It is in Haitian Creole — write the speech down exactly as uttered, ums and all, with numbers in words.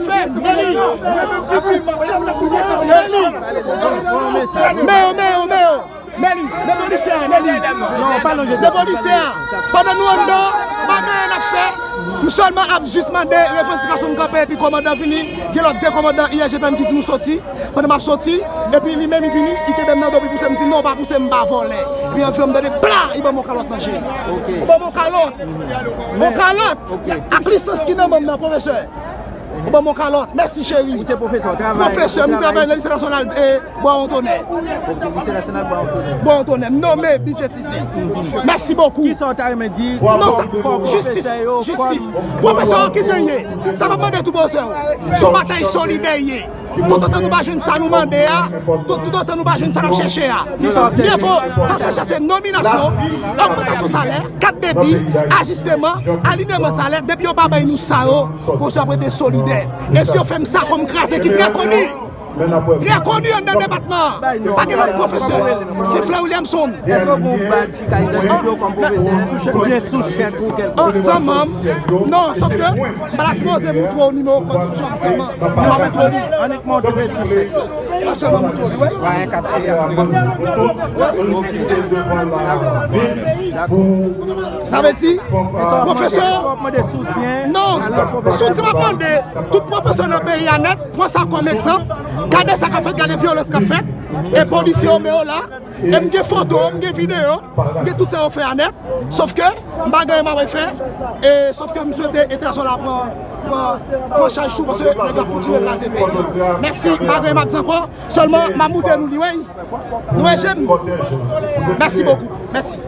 Fè, men li. Men li. Men yo, men yo, men yo. Men li, men polisye a, men li. Men polisye a. Pandan nou anndan, pa gen anyen n ap fè. M sèlman ap jis mande revandikasyon n kanpe epi kòmandan vini. Gen lòt de kòmandan I G P M ki di nou soti. Pandan m ap soti, epi li menm li vini, li kenbe m nan do, li pouse m, di non, pa pouse m, m pa vòlè. Epi anviwon m tande bla, li ban m yon kalòt nan je. Ou ban m yon kalòt. Yon kalòt. Ak lisans ki nan men m nan, pwofesè. Ou ban m yon kalòt. Mèsi, cheri. Ou se pwofesè, w travay. Pwofesè, m travay nan Lise Nasyonal, e, Bwa Wontonè. Ok, Lise Nasyonal Bwa Wontonè. Bwa Wontonè. M nonmen bidjetize. Mèsi bokou. Kisa w ta renmen di? Non, sa, jistis, jistis. Pwofesè yo, ki jan ye? Sa m ap mande tou pwofesè yo. Se yon batay solidè ye. Toutotan nou pa jwenn sa nou mande a, tout, toutotan nou pa jwenn sa n ap chèche a. Mye vo, sa n ap chèche se nominasyon, ogmantasyon salè, kat debi, ajisteman, alinyeman salè, depi yo pa bay nou sa yo, pwofesè ap rete solidè. E si yo fè m sa kòm kraze ki trè koni, trè koni anndan depatman an, pa gen lòt pwofesè, se Fleury Williamson. Èske w gen yon badj ki ka idantifye w kòm pwofesè? Oubyen sou chèk ou kèlkonk? Oh, sa manm. Non, sòf ke m pa ta sipoze moutre w nimewo kòd sou chèk, sa manm. M pa moutre w li. Annik montre sou chèk. M ap sèlman moutre w li, wi. Wa en kat peyi a. Sa vle di, pwofesè, non, soutyen m ap mande, tout pwofesè nan peyi a nèt, pran sa kòm egzanp, gade sa k ap fèt, gade vyolans k ap fèt, e polisye yo men yo la, e m gen foto, m gen videyo, m gen tout sa yo fè a nèt, sòf ke m pa gen anyen m ap fè, e sòf ke m swete entènasyonal la pran, pran, pran chaj tou, paske nèg yo ap kontinye kraze peyi. Mèsi, m pa gen anyen m ap di ankò, sèlman m ap moutre nou li, wi. Nou wè je m. Mèsi bokou. Mèsi.